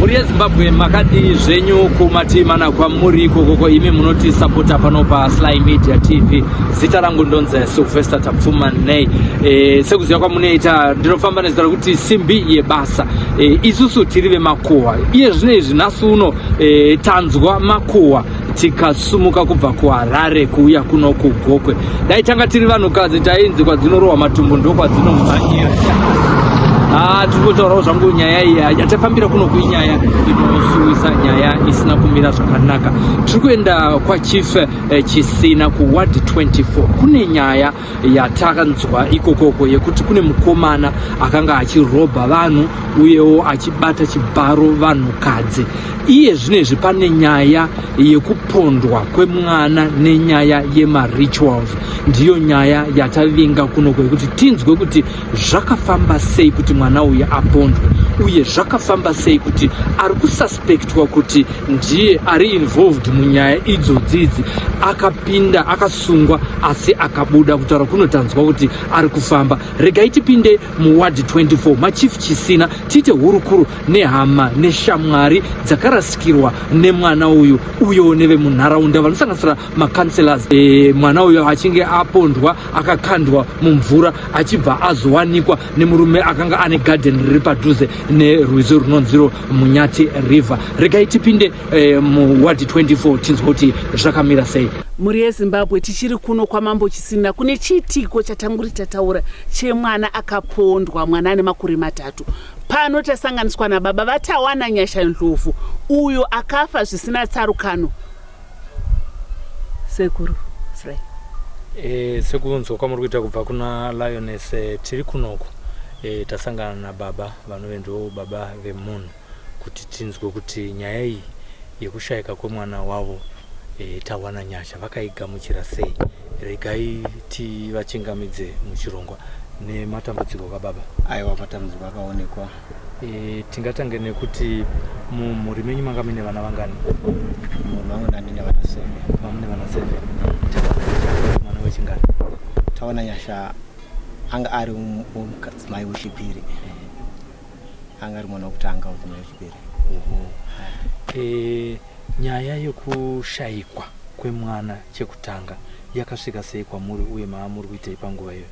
Mhuri yeZimbabwe, makadii zvenyu kumativi mana kwamuri ikokoko imi munotisapota pano paSly Media TV. Zita rangu ndonzi Sylvester Tapfumanei. Sekuziva kwamunoita, ndinofamba nezita rekuti Simbi Yebasa. Isusu tiri vemakuhwa. Iye zvino izvi, nhasi uno, tanzwa makuhwa, tikasumuka kubva kuHarare kuuya kuno kuGokwe. Dai tanga tiri vanhukadzi, tainzi kwadzinorohwa matumbu ndokwadzinomhanyira. Ah, tiri kutaurawo zvangu nyaya iyi yatafambira kuno kuinyaya inosuwisa, nyaya isina kumira zvakanaka. Tiri kuenda kwaChief Chisina kuWard 24. Kune nyaya yatakanzwa ikokoko yekuti kune mukomana akanga achirobha vanhu uyewo achibata chibharo vanhukadzi. Iye zvinezvi pane nyaya yekupondwa kwemwana nenyaya yemarituals. Ndiyo nyaya yatavinga kunoko yekuti tinzwe kuti zvakafamba sei kuti mwana uyu apondwe, uye zvakafamba sei kuti ari kususpectwa kuti ndiye ari involved munyaya idzodzidzi akapinda, akasungwa, asi akabuda. Kutaura kunotanzwa kuti ari kufamba. Regai tipinde muWard 24 maChief Chisina, tiite hurukuro nehama neshamwari dzakarasikirwa nemwana uyu, uyewo nevemunharaunda vanosanganisira macouncillors. Mwana uyu achinge apondwa, akakandwa mumvura, achibva azowanikwa nemurume akanga ane garden riri padhuze nerwizi runonziro Munyati River. Regai tipinde muWard 24, tinzwa kuti zvakamira sei. Mhuri yeZimbabwe, tichiri kuno kwaMambo Chisina. Kune chiitiko chatanguri tataura chemwana akapondwa, mwana ane makore 3. Pano tasanganiswa nababa vaTawana Nyasha Ndlovu, uyo akafa zvisina tsarukano. Sekuru Sly. Sekunzwa kwamuri kuita kubva kuna Lioness, tiri kunoku, tasangana nababa vanove ndo baba vemunhu kuti tinzwe kuti nyaya iyi yekushayika kwemwana wavo, Tawana Nyasha, vakaigamuchira sei. Regai tivachingamidze muchirongwa. Nematambudziko kababa. Aiwa, matambudziko akaonekwa. Tingatange nekuti mumhuri menyu manga muine vana vangani? Mumhuri mangu ndandine vana 7. Mamune vana 7. Mwana wechingani? Tawana Nyasha anga ari mudzimai wechipiri, anga ari mwana wekutanga mudzimai wechipiri. Nyaya yekushayikwa kwemwana chekutanga yakasvika sei kwamuri, uye maa muri kuitei panguva iyoyo?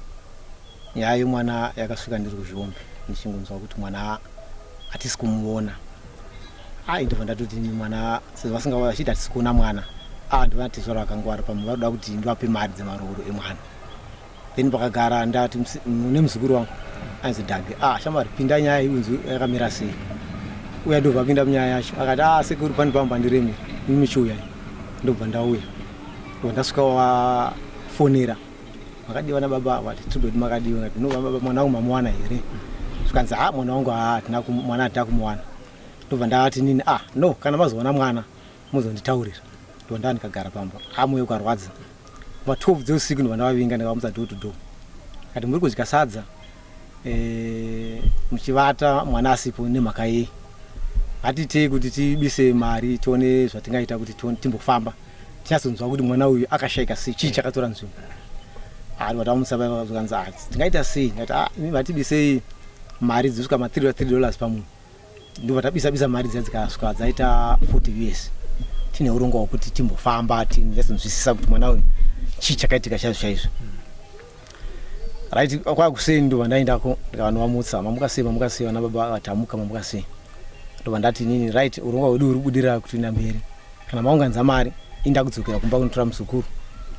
Nyaya yemwana yakasvika ndiri kuZhombe, ndichingonzwa kuti mwana hatisi kumuona. Ai, ndobva ndatoti mwana sezvo vasinga vachiti hatisi kuona mwana, a ndobva ndati zuva rakangwara, pamwe varoda kuti ndivape mari dzemarooro emwana. Then pakagara ndati nemuzukuru wangu ainzi Dhage, "Ah, shamwari, pinda nyaya iyi unzi yakamira sei." Uya ndobva apinda munyaya yacho, akati, "Ah, sekuru, pane pamba ndiremera, imi michiuya." Ndobva ndauya, ndobva ndasvika wafonera, "Makadiwa nababa?" Vati, "Todoti makadiwa." Ngati, "No baba, mwana wangu mamuwana here?" Zvikanzi, "Ha, mwana wangu, ha hatina mwana hatina kumuwana." Ndobva ndati nini, "Ah, no, kana mazowana mwana muzonditaurira." Ndobva ndaa ndikagara pamba. Ha, moyo ukarwadza. Ma12 dzeusiku ndobva ndavavinga, ndikavamutsa door to door. Kati, "Muri kudya sadza, muchivata mwana asipo, nemhaka yei? Hatitei kuti tibise mari, tione zvatingaita kuti timbofamba tinyatsonzwa kuti mwana uyu akashayika sei, chii chakatora nzvimbo." Ari vatamutsa, vakanzi, "Ah, tingaita sei?" Ndati, "Ah, imi vatibisei mari dzinosvika ma $3 $3 pamunhu." Ndobva tabisa bisa mari dziya, dzikasvika dzaita 40 US. Tine urongwa hwekuti timbofamba tinyatsonzwisisa kuti mwana uyu chii chakaitika chaizvo chaizvo. Right, kwakuseni ndobva ndaendako, ndikanovamutsa, "Mamuka sei? Mamuka sei vana baba?" Vatamuka. "Mamuka sei?" Ndobva ndati nini, "Right, urongwa hwedu huri kubudirira kutoenda mberi. Kana maunganidza mari, inda kudzokera kumba kunotora muzukuru,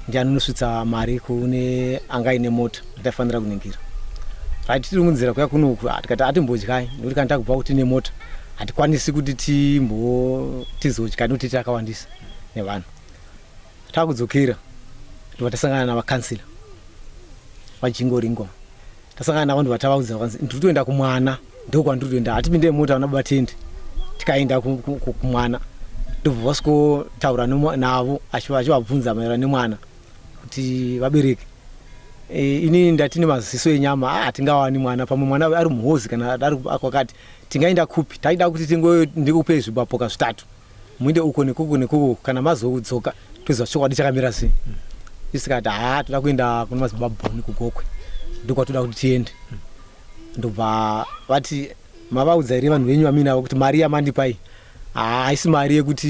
ndiani unosvitsa mari kune anga aine mota ataifanira kuningira." Right, tiri munzira kuya kunoku, ah, tikati atimbodyai, nekuti kana takubva kuti nemota hatikwanisi kuti timbo tizodya nekuti takawandisa nevanhu. Takudzokera, ndobva tasangana navakansila vaJingoringo. Tasangana navo, ndobva tavaudza, vakanzi, "Ndiri kutoenda kumwana, ndokwandiri kutoenda, hatipinde mota vana baba tende." Tikaenda kumwana, ndobva vasikotaura navo, achivabvunza maererano nemwana kuti, "Vabereki, inini ndati nemaziso enyama, ah, hatingawani mwana. Pamwe mwana ari muhozi kana ari kwakati, tingaenda kupi? Taida kuti tingo ndikupei zvimapoka zvitatu, muinde uko nekuko nekuko. Kana mazodzoka toziva chokwadi chakamira sei." Isikati, "Ha, toda kuenda kuna Madzibaba Bhoni kuGokwe, ndokwatoda kuti tiende." Ndobva vati Mavaudza here vanhu venyu vamuinavo kuti mari yamandipa iyi haisi mari yekuti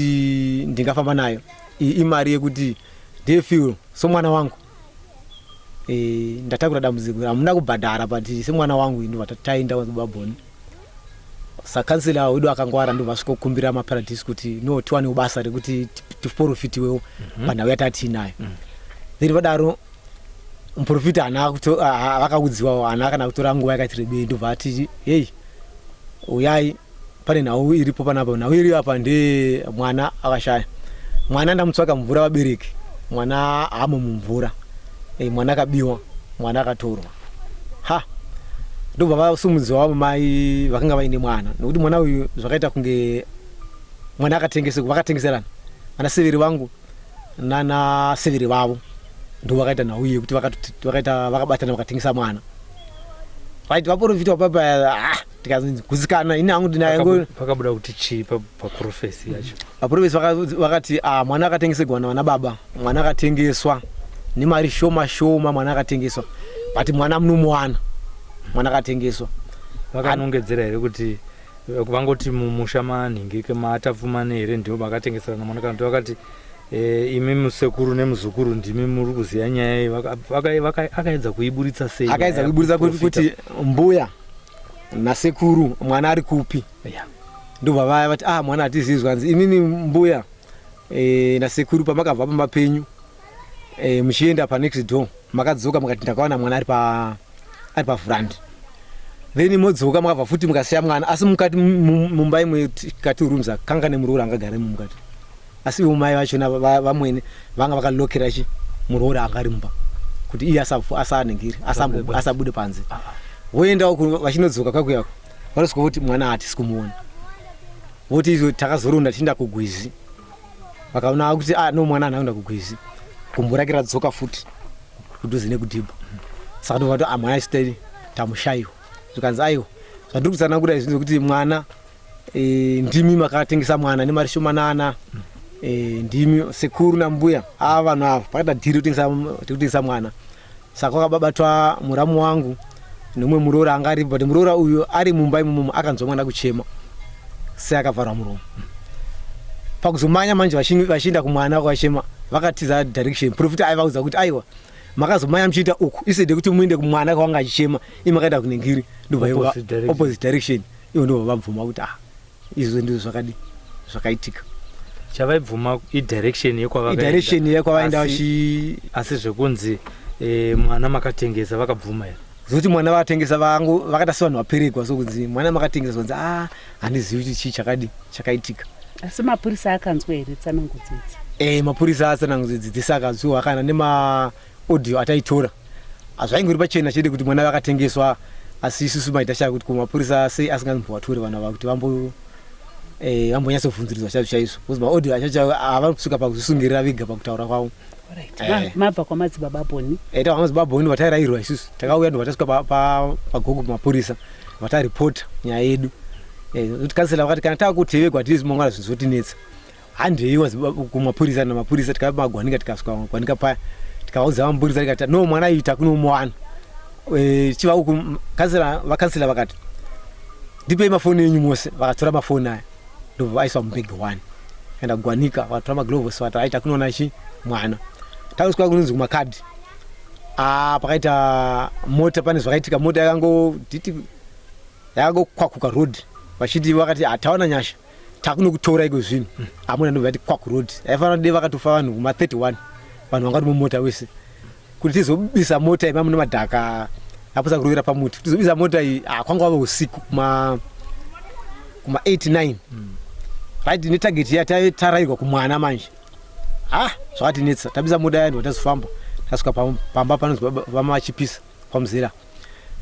ndingafamba nayo, iyi imari yekuti ndeyefuel somwana wangu. E, ndatakura dambudziko hamuna kubhadhara but semwana wangu ndobva taenda baboni. Sakansela wedu akangwara ndobva asvika kukumbira maparadisi kuti no tiwanewo basa rekuti tiporofitiwewo panhau yatatiinayo. Then vadaro muprofita haana vakaudziwawo haana kana kutora nguva yakati rebei ndobva ati hei uyai pane nhau iripo panapa. Nhau iri apa ndeye mwana akashaya. Mwana ndamutsvaka mumvura vabereki, mwana haamo mumvura. E, mwana akabiwa, mwana akatorwa. Ha, ndobva vasumudziwa vamwe mai vakanga vaine mwana nokuti mwana uyu zvakaita kunge mwana akatengeswa, vakatengeserana vana severi vangu nana severi vavo ndo vakaita nhau iyi yekuti vakaita vakabatana vakatengesa mwana. Right, vaprofita papa ah, tikazogutsikana ini hangu ndinaye. Pakabuda kuti chii paprofesi yacho? Vaprofesi vakati ah, mwana akatengesegwa navana baba, mwana akatengeswa nemari shoma shoma, mwana akatengeswa but mwana munomuwana, mwana akatengeswa. Vakanongedzera here kuti vangoti mumusha manhingike maTapfumane here ndivo vakatengeserana mwana, kana kuti vakati imi musekuru nemuzukuru ndimi muri kuziva nyaya iyi? Akaedza kuiburitsa sei? Akaedza kuiburitsa kuti mbuya nasekuru mwana ari kupi? Ndobva vaya vati ah, mwana hatizivi. Zvanzi imimi mbuya nasekuru pamakabva pamba penyu muchienda panext door makadzoka mukati ndakawana mwana ari pa ari pavhurandi, then modzoka makabva futi mukasiya mwana asi mukati mumba imwe kati rooms kanga nemuroora angagara imo mukati, asi ivo mai vachona vamwene vanga vakalokera chi muroora anga ari mumba kuti iye asaningiri asabude panze. Voendawo vachinodzoka kwakuyako vanosvika voti mwana hatisi kumuona. Voti izvo takazoronda tichienda kugwizi, vakaona kuti ah, no, mwana haana kuenda kugwizi, gumbo rake radzoka futi kudhuze nekudhibha. Saka ndobva vati ah, mwana chitei tamushayiwa. Zvikanzi aiwa, zvandiri kutsanangura izvi ndezvekuti mwana ndimi makatengesa mwana nemari shomanana. Ndimi sekuru nambuya ava vanhu ava pakaita dhiri rekutengesa mwana. Saka kwakababatwa muramu wangu nemumwe muroora anga aripo, but muroora uyu ari mumba imomo akanzwa mwana kuchema seakavharwa muromo. Pakuzomanya manje vachienda kumwana kwachema vakatiza direction. Profita aivaudza kuti aiwa, makazomanya muchiita uku instead yekuti muende kumwana kwanga achichema, imi makaenda kunengiri ndobva opposite direction. Ivo ndobva vabvuma kuti ah, izvo ndizvo zvakadi zvakaitika. Chavaibvuma idirection yekwavaidirection yekwavaenda vachi Asi zvekunzi mwana makatengesa vakabvuma here? Zvokuti mwana vakatengesa vangu vakaita sevanhu vaperegwa, so kunzi mwana makatengesa kunzi a handizivi kuti chii chakadi chakaitika. Asi mapurisa akanzwa here tsanangudzo idzi? Mapurisa atsanangudzo idzi dzese akanzwiwa kana nemaaudio ataitora zvaingori pachena chete kuti mwana vakatengeswa. Asi isusu maita shaya kuti kumapurisa sei asingambovatore vanhu ava kuti vambo vambonyatsobvunziridzwa chaizvo chaizvo, because maaudio achacho havasvika pakuzvisungirira vega pakutaura kwavo. Mabva kwamadzibaba Boni? Tabva kwamadzibaba Boni vatairayirwa isusu. Takauya ndobva tasvika pagogo pamapurisa vataripota nyaya yedu kuti kansela vakati kana takutevegwa tiri mangwana zvinhu zvotinetsa, handeiwa kumapurisa namapurisa. Tikava magwanika, tikasvika magwanika paya tikavaudza vamapurisa tikati no, mwana uyu takunomuwana. Tichiva uku vakansela vakati ndipei mafoni enyu mose. Vakatora mafoni aya ndobva vaiswa mubhegi one enda kugwanika. Vakatora magloves vati aita kunoona chi mwana. Takusvika kunonzi kumakadhi pakaita mota, pane zvakaitika, mota yakangotiti yakangokwakuka road vachiti vakati hatawana nyasha takunokutora iko zvinhu amuna. Ndobva vati kwaku road aifanira de vakatofa vanhu kuma 31 vanhu vanga vari mumota wese. Kuti tizobisa mota iyi mamune madhaka aposa kurovera pamuti, tizobisa mota iyi kwanga wava usiku kuma 89. Right, netarget iya tarayirwa kumwana manje ha zvakatinetsa. Tabisa mota iya ndobva tazofamba tasvika pamba panonzi pamachipisa kwamuzera,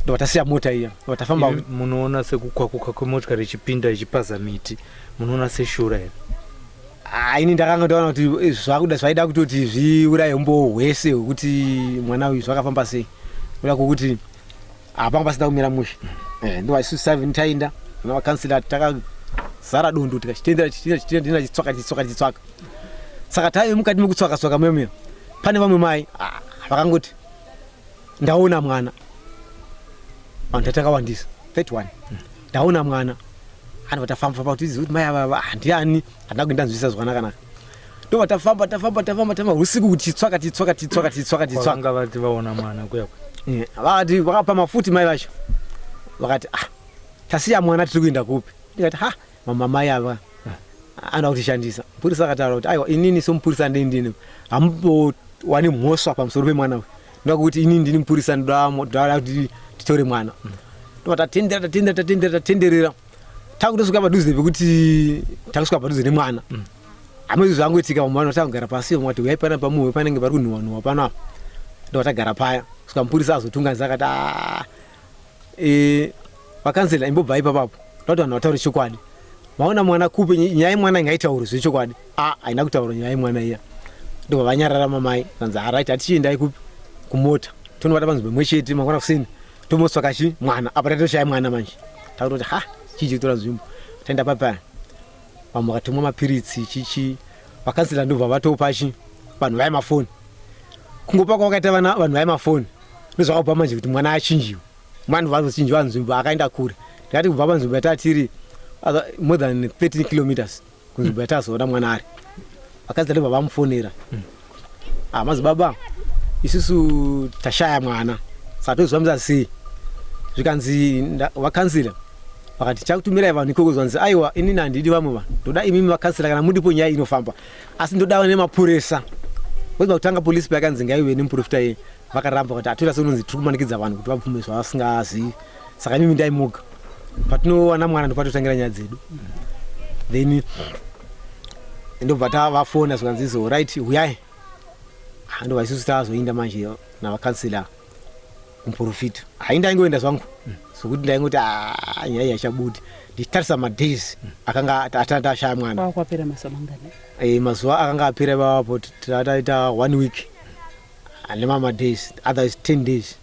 ndobva tasiya mota iya ndobva tafamba. Munoona sekukwakuka kwemotikari ichipinda ichipaza miti, munoona seshura here? Ini ndakanga ndaona kuti zvakuda zvaida kutoti zviuraye umbowo hwese hwekuti mwana uyu zvakafamba sei, kuda kwokuti hapanga pasina kumira mushe. Ndobva isusu seven taenda navakansela takazara dondo tikachitendera tichitendera tichitsvaka tichitsvaka tichitsvaka. Saka taive mukati mekutsvaka tsvaka muya pane vamwe mai vakangoti ndaona mwana. Vanhu tatakawandisa 31. Ndaona mwana anobva tafamba famba kuti tizive kuti mai ava handiani, handina kuenda nzwisisa zvakanaka naka. Ndobva tafamba tafamba tafamba tafamba usiku kuti titsvaka titsvaka titsvaka titsvaka titsvaka. Kwavanga vati vaona mwana kuya kuya. Vakati vakapa mafuti mai vacho vakati ah tasiya mwana tiri kuenda kupi? Ndikati ha mama mai ava anoda kutishandisa. Mupurisa akataura kuti aiwa inini somupurisa ndini ndini hamubowani mhosva pamusoro pemwana uyu. Ndoda kuti inini ndini mupurisa ndoda kuti titore mwana. Ndobva tatendera tatendera tatendera tatenderera takutosvika padhuze pekuti takusvika padhuze nemwana. Hama izvi zvangoitika vamwe vanhu vatangogara pasi vamwe vati huyai pana pamuwe panenge pari kunhuwa nhuwa pano apa. Ndobva tagara paya kusvika mupurisa azotunganisa akati ah e, vakansela imbobvai ipapapo ndoda kuti vanhu vataure chokwadi. Maona mwana kupi nyaya yemwana ngaitaurwe zvechokwadi. Ah haina kutaura nyaya yemwana iya. Ndobva vanyarara mamai kanzi alright hatichiendai kupi kumota tonovata panzvimbo imwe chete mangwana kuseni tomotsvaka chi mwana apa tatoshaya mwana manje takutoti ha chii chikutora nzvimbo taenda papaya vamwe vakatomwa mapiritsi chichi vakansela ndobva vatopa chi vanhu vaya mafoni kungopa kwavakaita vana vanhu vaya mafoni ndozvakabva manje kuti mwana achinjiwe vanhu vazochinjiwa nzvimbo akaenda kure ndikati kubva panzvimbo yatatiri more than 13 kilometers kunzvimbo yatazoona mwana ari vakadzi ndobva vamufonera ah madzibaba isusu tashaya mwana saka tozvifambisa sei zvikanzi vakansila vakati chakutumirai vanhu ikoko zvanzi aiwa inini handidi vamwe vanhu ndoda imimi vakansila kana mudipo nyaya inofamba asi ndoda nemapurisa wezva kutanga polisi payakanzi ngaive nemuprofita iye vakaramba kuti atoita seunonzi tiri kumanikidza vanhu kuti vabvume zvavasingazivi saka imimi ndaimuka patinowana mwana ndopatotangira nyaya dzedu then ndobva tavafona zvikanzi izo right huyai ah, ndobva isusu tazoinda manje navakansela kumuprofita hai ndaingoenda zvangu sokuti ndaingoti ah, nyaya iyi haichabudi ndichitarisa madays akanga atanga ashaya mwana kwapera mazuva mangani eh, mazuva akanga apera ipapo tataita one week nemama days otherwise 10 days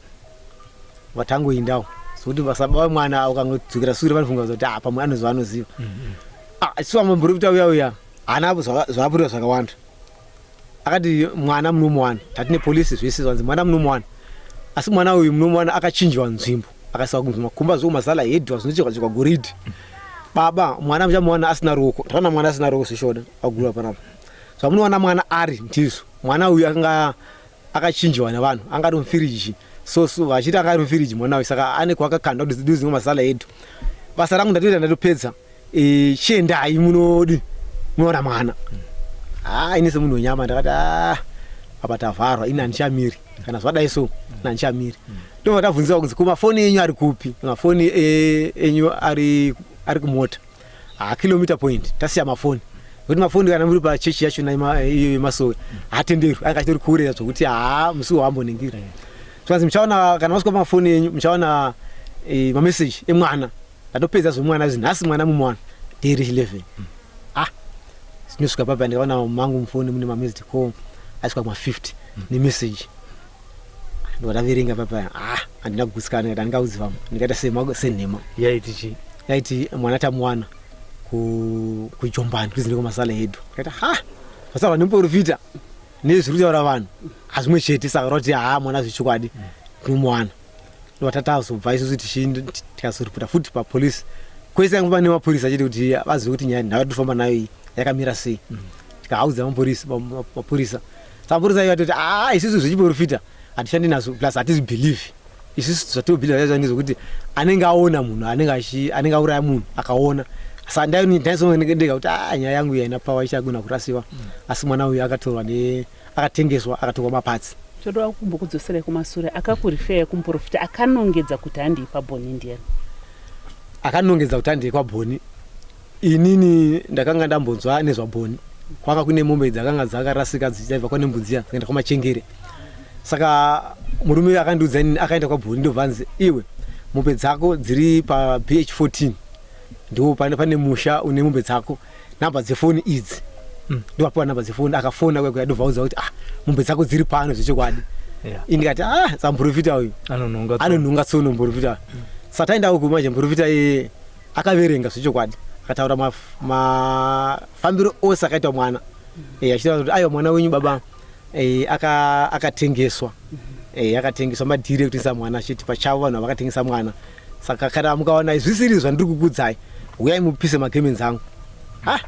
vatangoindawo sokuti vasaba vemwana ukangodzokera sure vanofunga kuti ah pamwe anoziva anoziva mm-hmm. ah isu vamamborikuta uya uya haana zvaapurira zvakawanda akati mwana munomuwana tati nepolisi zvese zvanzi mwana munomuwana asi mwana uyu munomuwana akachinjwa nzvimbo akaiswa kunzi makumba zvokumasala hedwa zvinochekwa chekwa goridhe baba mwana muchamuwana asina ruoko takaona mwana asina ruoko zvishona agura panapa zvamunowana mwana ari ndizvo mwana uyu akanga akachinjiwa nevanhu anga ari mufiriji so so vachiti anga ari mufiriji mwana uyu saka ane kwakakanda kuti duzi masala edu basa rangu ndatoita ndatopedza e, chiendai munodi munoona mwana ah ini semunhu wenyama ndakati ah apa tavharwa ini handichamiri kana zvadai so ini handichamiri ndobva tabvunziwa kunzi ko mafoni enyu ari kupi mafoni e, enyu ari ari kumota ha kilometer point tasiya mafoni nekuti mafoni kana muri pachechi yacho iyo yemasowe haatenderwi anga achitori kure zvokuti haa musi waamboningira zvikanzi muchaona kana masvika pamafoni enyu muchaona e, mameseji emwana ndatopedza zvemwana izvi nhasi mwana mumwana day rechi 11 ah ndinosvika papa ndikaona mangu mufoni mune mamessage call aisvika kuma 50 nemeseji ndikataverenga papa ah handina kugutsikana ndikati handingaudzi vamwe ndikaita senhema yaiti chii yaiti mwana tamuwana kujombani kuzi ndiko edu ndikati ha zvasarwa nemuprofita nezviri kutaura vanhu hazvimwe chete saka roti ha mwana zvechokwadi tinomuwana ndobva tatazobva isusu tikazoripota futi papolice kwese yangu pane mapurisa chete kuti vazive kuti nyaya nhava tofamba nayo iyi yakamira sei tikahaudza mapurisa mapurisa saka mapurisa ivo atoti aa isusu zvechiprofita hatishandi nazvo plus hatizvibelieve isusu zvatobelieve zvacho ndezvekuti anenge aona munhu anenge achi anenge auraya munhu akaona saka ndaisonga kuti aa nyaya yangu iyi haina power ichagona kurasiwa asi mwana uyu akatorwa ne akatengeswa akatorwa mapatsi Toda kumbokudzoserai kumasure akakurifeya kumuprofita akanongedza kuti handei paBhoni ndiyani? Akanongedza kuti handei kwaBhoni inini ndakanga ndambonzwa nezvaBhoni kwanga kune mombe dzakanga dzakarasika dzichaibva kwane mbudzi dzikaenda kwamachengere saka murume uyu akandiudza inini akaenda kwaBhoni ndobva anzi iwe mombe dzako dziri pa bh 14 ndipo pane, pane musha une mombe dzako namba dzefoni idzi mm. ndovapiwa namba dzefoni akafona kuya kuya ndobvaudza kuti ah mombe dzako dziri pano zvechokwadi yeah. ini ndikati ah samuprofita uyu anonhonga tsono muprofita mm. saka taenda uku manje muprofita iye akaverenga zvechokwadi akataura mafambiro ma ose akaita mwana mm. e, achitaura kuti aiwa mwana wenyu baba e, akatengeswa aka mm -hmm. e, akatengeswa madhiri ekutengesa mwana achiti pachavo vanhu vakatengesa mwana Saka kana mukawana zvisiri zvandiri kukudzai, huyai mupise magemenzi angu. Ha!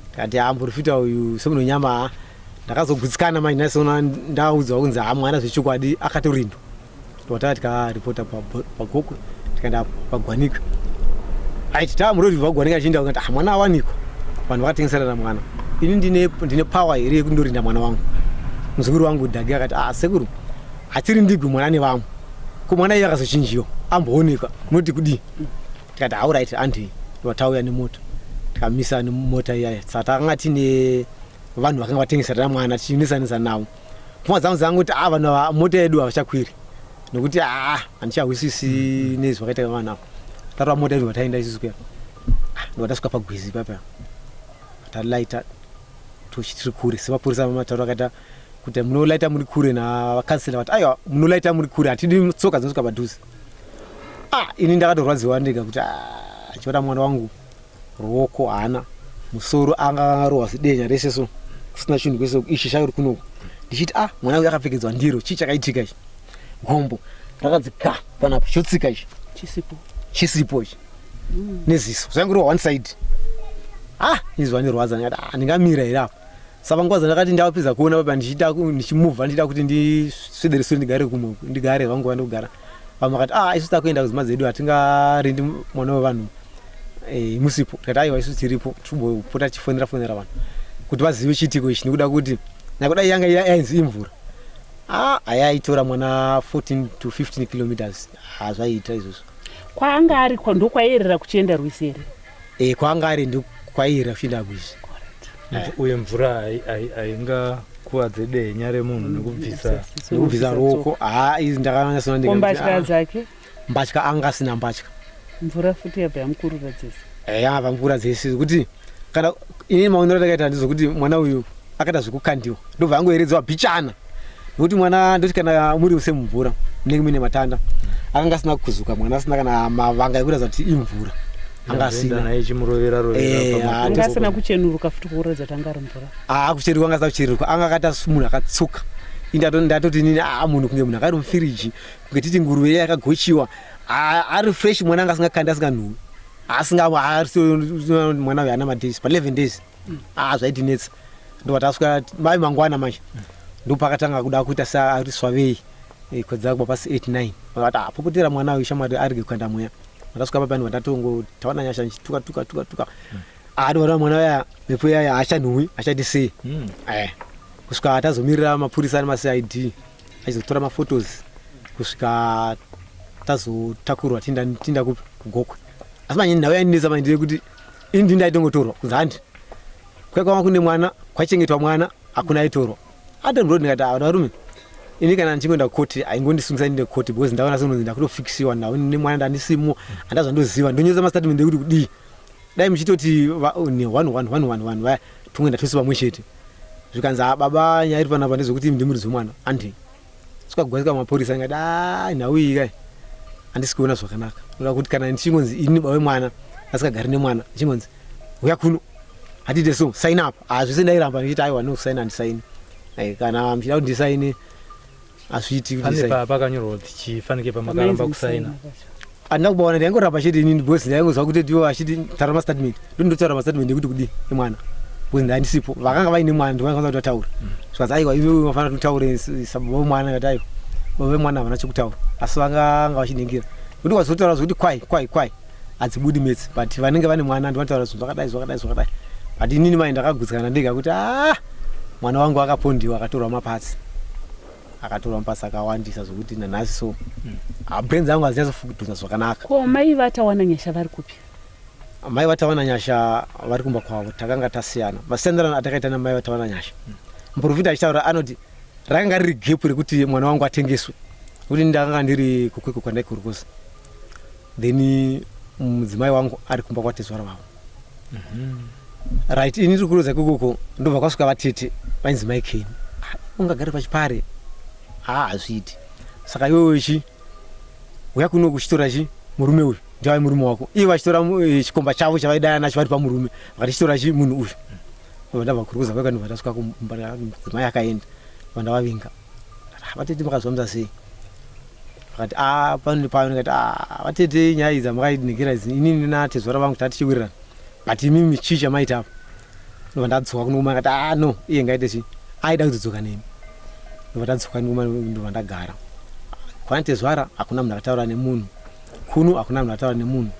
Ndikati ha muprofita uyu semunonyama ha. Ndakazogutsikana manje ndaisoona ndaudzwa kunzi ha mwana zvechokwadi akatorindwa. Ndobva tikaripota paGokwe tikaenda paGwanika. Aiti taa muroad paGwanika achienda kati ah mwana awanikwa. Vanhu vakatengeserana mwana. Ini ndine ndine power here yekundorinda mwana wangu. Muzukuru wangu Dhagi akati ah sekuru hatirindigwi mwana nevamwe. Ko mwana iye akazochinjiwa amboonekwa munoti kudii? Tikati alright auntie ndobva tauya nemota tikamisa nemota iyaya. Saka takanga tine vanhu vakanga vatengeserana mwana tichinesanisa navo. Pfungwa dzangu dzangoti ah vanhu ava mota yedu havachakwiri nekuti ah handichahwisisi nezvakaita vana ava. Tarova mota yedu vataenda isusu kuya. Ah ndobva tasvika pagwizi papa. Talaita tochi tiri kure semapurisa matauro akaita kuti munolaita muri kure navakansela vati aiwa munolaita muri kure hatidi tsoka dzinosvika padhuze. Ah ini ndakatorwadziwa ndega kuti ah chiona mwana wangu ruoko haana musoro anga akarohwa zidenya rese so kusina chinhu kwese ichi chauri kunoku ndichiti ah mwana uyu akapfekedzwa ndiro chii chakaitika ichi gombo rakanzi ka panapa chotsika ichi chisipo chisipo ichi mm. neziso zvaingorova one side ah izvi vanirwadza ndikati ah ndingamira here apa saka nguva dzandakati ndavapedza kuona baba ndichida ndichimuvha ndichida kuti ndiswedere sure ndigare kumwe ndigare vangu vandogara vamwe vakati ah isu takuenda kudzimba dzedu hatingarindi mwana wevanhu e, musipo tikati aiwa isu tiripo tirimbopota tichifonera fonera vanhu kuti vazive chiitiko ichi nekuda kuti nyakuda yanga yainzi imvura ah ayaitora mwana 14 to 15 kilometers hazvaiita izvozvo kwaanga ari ndokwaierera kuchienda rwizi here e, kwaanga ari ndokwaierera kuchienda rwizi uye mvura haingakuvadze dehenya remunhu nekubvisa nekubvisa ruoko haa izi ndakanyatsoona mbatya ah. dzake mbatya anga asina mbatya mvura futi yabva yamukurura dzese eh, yabva mukura dzese zvekuti kana ini maonero andakaita ndezvekuti mwana uyu akaita zvekukandiwa ndobva angoeredzwa bhichana nokuti mwana ndoti kana muri semumvura munenge muine matanda akanga asina kuzuka mwana asina kana mavanga ekuratidza kuti imvura anga asina eh, anga asina kuchenuruka futi kuratidza kuti anga ari mvura aa ah, kucheruka anga asina kucheruka anga akaita munhu akatsuka ndatoti nini aa ah, munhu kunge munhu akari mufiriji kunge titi nguruve iya yakagochiwa ah, ari fresh mwana anga asingakandi asinganhuwi asinga mwana uyu ana madays pa 11 days ah zvaitinetsa ndobva tasvika mai mangwana manje ndopakatanga kuda kuita saari swavei eh, kwedza kuba pasi 8 9 vakati ah popotera mwana uyu shamwari arege kukanda mweya ndasvika papa ndobva ndatongo taona nyasha ndichituka tuka tuka tuka ah ndobva mwana uya mhepo iya haachanhuwi achati sei hmm. eh kusvika tazomirira mapurisa nemaCID achizotora mafotos kusvika tazotakurwa tinda tinda kupi kugokwe asi manje nhau yainetsa manje ndeyekuti ini ndini ndaitongotorwa kunzi handi kwai kwanga kune mwana kwaichengetwa mwana hakuna aitorwa atondiroti ndikati ah, varume ini kana ndichingoenda kukoti haingondisungisa ndiende kukoti because ndaona sekunonzi ndakutofikisiwa nhau nemwana ndandisimo handa zvandoziva ndonyesa mastatement ekuti kudii dai muchitoti ne one one one one one vaya tongoenda tose pamwe chete zvikanzi ah baba nyaya iri panapa ndezvekuti ndimuridzi wemwana andei Sikagwaisika mapurisa ndikati ah nhau iyi kai handisi kuona zvakanaka. Ndoda kuti kana ndichingonzi ini baba wemwana asikagari nemwana ndichingonzi huya kuno hatiite so sign up. Ah zvese ndairamba ndichiti aiwa no sign handisaini. Eh, kana muchida kuti ndisaine hazviiti kuti Pane ndisaine. pa pakanyorwa kuti chifanike pamakaramba kusaina. Handina kubaona ndaingoramba chete inini because ndaingozwa kuti ndivo vachiti taura mastatement ndondotaura mastatement ekuti kudii emwana because ndandisipo vakanga vaine mwana ndovanikwanisa kuti vataura zvikanzi aiwa iwe unofanira kuti utaure sababa vemwana ndikati aiwa baba vemwana havana chekutaura asi vanganga vachiningira kuti wazotaura zvekuti kwai kwai kwai hadzibudi metsi but vanenge vane mwana ndivanotaura zvinhu zvakadai zvakadai zvakadai but inini mai ndakagutsikana ndega kuti ah mwana wangu akapondiwa akatorwa mapatsi akatorwa mapasi akawandisa zvekuti nanhasi so mm. ah, brain dzangu hadzinyatsofukutunza zvakanaka ko mai vatawana nyasha vari kupi mai vatawana nyasha vari kumba kwavo takanga tasiyana masiyanirano atakaita namai vatawana nyasha mm. muprofita achitaura anoti rakanga riri gepu rekuti mwana wangu atengeswe nekuti ndakanga ndiri kukwekwe kwandaikurikusa then mudzimai wangu ari kumba kwatezvara vavo mm -hmm. right ini ndiri kurodza ikokoko ndobva kwasvika vatete vainzi mai keni ah, ungagare pachipare haa ah, hazviiti saka iwewe chi uya kuno kuchitora chi murume uyu ndiwai murume wako iye vachitora eh, chikomba chavo chavaidana nacho vari pamurume vakati chitora chi munhu uyu ndobva ndabva kurukuza kweka ndobva ndasvika kumba mudzimai akaenda ndobva ndavavinga ah, vatete makazvamza sei Vakati a ah, pano nepano ndikati a ah, vatete nyaya idzi amakainekera idzi inini natezvara vangu tatichiwirirana but imimi chii chamaita apa ndobva ndadzoka kuno kuma akati a ah, no iye ngaite chii aida kuzodzoka neni ndobva ndadzoka ndikuma ndobva ndagara kwana tezvara hakuna munhu akataura nemunhu kuno hakuna munhu akataura nemunhu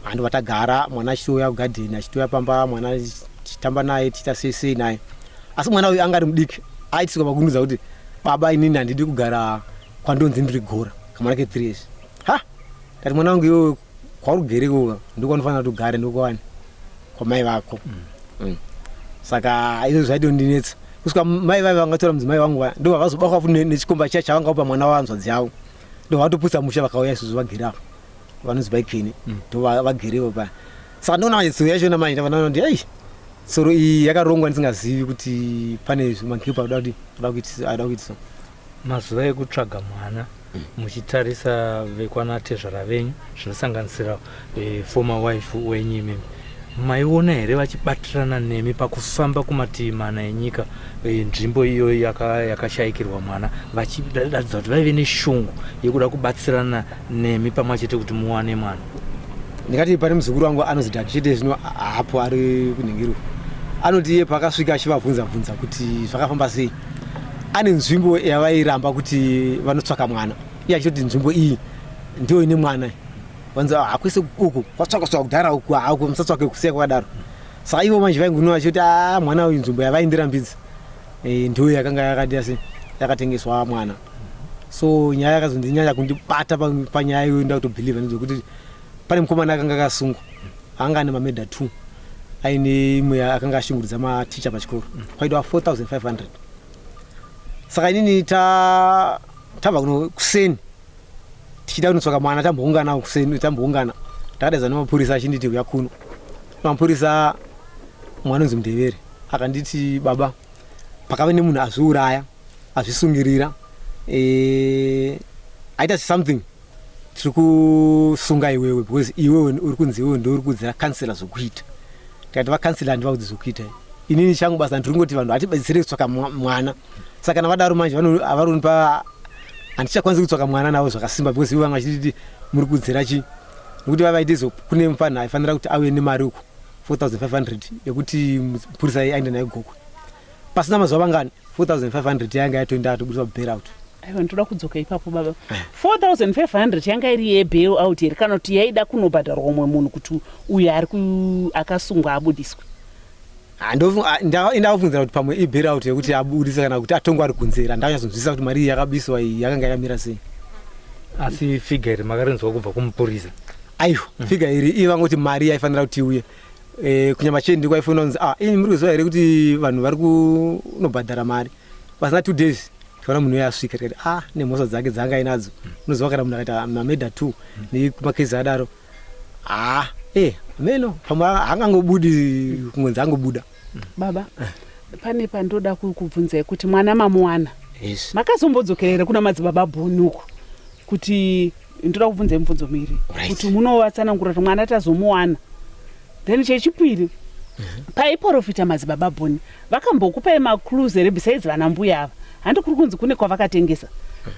andobva tagara mwana achitouya kugadheni achitouya pamba mwana tichitamba naye tichiita sei sei naye asi mwana uyu anga ari mudiki aitiswa pakunudza kuti baba inini handidi kugara kwandonzi ndiri gora kamwana ke 3 years ha ndati mwana wangu iwewe kwauri kugere ikoka ndokwaanofanira kuti ugare ndokwani kwamai vako mm. mm. saka izvo zvaitondinetsa kusvika mai vaive vangatora mudzimai vangu vaya ndobva vazobatwa futi nechikomba chiya chavangaupa mwana wavanzvadzi yavo ndobva vatoputsa musha vakauya isusu vagere apo vanonzi baikeni mm. ndovagarevo paya saka ndoona manje tsoro yachona manje ndavanaona kuti ei tsoro iyi yakarongwa ndisingazivi kuti pane mankipa ada kuitisa Mazuva ekutsvaga mwana muchitarisa vekwana tezvara venyu zvinosanganisira eh, former wife wenyu imimi maiona here vachibatirana nemi pakufamba kumativi mana enyika eh, nzvimbo iyoyo yakashaikirwa yaka mwana vachiratidza kuti vaive neshungu yekuda kubatsirana nemi pamwe chete kuti muwane mwana ndingati pane muzukuru wangu anonzi dadi chete zvino hapo ari kunhingirwa anoti iye paakasvika achivabvunza bvunza kuti zvakafamba sei ane nzvimbo yavairamba kuti vanotsvaka mwana iye achitoti nzvimbo iyi ndiyo ine mwana vanzi ah, hakwese uku kwatsvakwa tsvaka kudhara uku hauku musatsvake kusiya kwakadaro saka ivo manje vaingunova vachiti a ah, mwana uyu nzvimbo yavaindirambidza eh, ndiyo yakanga yakadira se yakatengeswa mwana so nyaya yakazondinyanya kundibata panyaya iyoyo ndakutobhilivha ndezvekuti pane mukomana akanga akasungwa anga ane mameda two aine imwe akanga ashungurudza maticha pachikoro kwaitwa 4500 saka inini tabva kuno kuseni tichida kunotsvaka mwana tamboungana kuseni tamboungana takadaidza nemapurisa achinditi uya kuno mapurisa mwana unzi mundevere akanditi baba pakave nemunhu azviuraya azvisungirira e, aita something tiri kusunga iwewe because iwewe uri kunzi iwewe ndouri kuudzira kansela zvokuita tikati vakansela handivaudzi zvokuita inini changu basa ndiri kungoti vanhu hatibetsere kutsvaka mwana saka kana vadaro manje havaroni pa handichakwanisi kutsvaka mwana navo zvakasimba because ivo vanga vachititi muri kuudzira chii nekuti vavaite izvo kune mufanha aifanira kuti auye nemari uku 4500 yekuti mupurisa aende nayo gokwe pasina mazuva mangani 4500 yanga yatoenda atobudiswa bail out aiwa ndinoda kudzoka ipapo baba 4500 yanga iri yebail out here kana kuti yaida kunobhadharwa umwe munhu kuti uyo ari akasungwa abudiswe ndakufungidzira kuti pamwe ibail out yekuti abudise kana kuti atongwa ari kunze here handanyatsonzwisisa kuti mari iyi yakabiswa iyi yakanga yakamira sei asi figa iri makarinzwa kubva kumupurisa aiwa figa iri ivangoti mari yaifanira kuti iuye Eh, kunyamacheni ndiko aifonera kunzi ah ini muri kuziva here kuti vanhu vari kunobhadhara mari pasina two days tikaona munhu uyo asvika tikati ah nemhosva dzake dzaanga ainadzo unoziva kana munhu akaita mameda two nekumakezi adaro ah eh meno pamwe haangangobudi kungonzi angobuda baba pane pandoda kukubvunzai kuti mwana mamuwana yes. makazombodzokera here kuna madzibaba bhoni uku kuti ndoda kubvunza mibvunzo miri right. kuti munovatsanangura kuti mwana tazomuwana then chechipiri mhm. paiprofita madzibaba boni vakambokupai maclues here besides vana mbuya ava handi kuri kunzi kune kwavakatengesa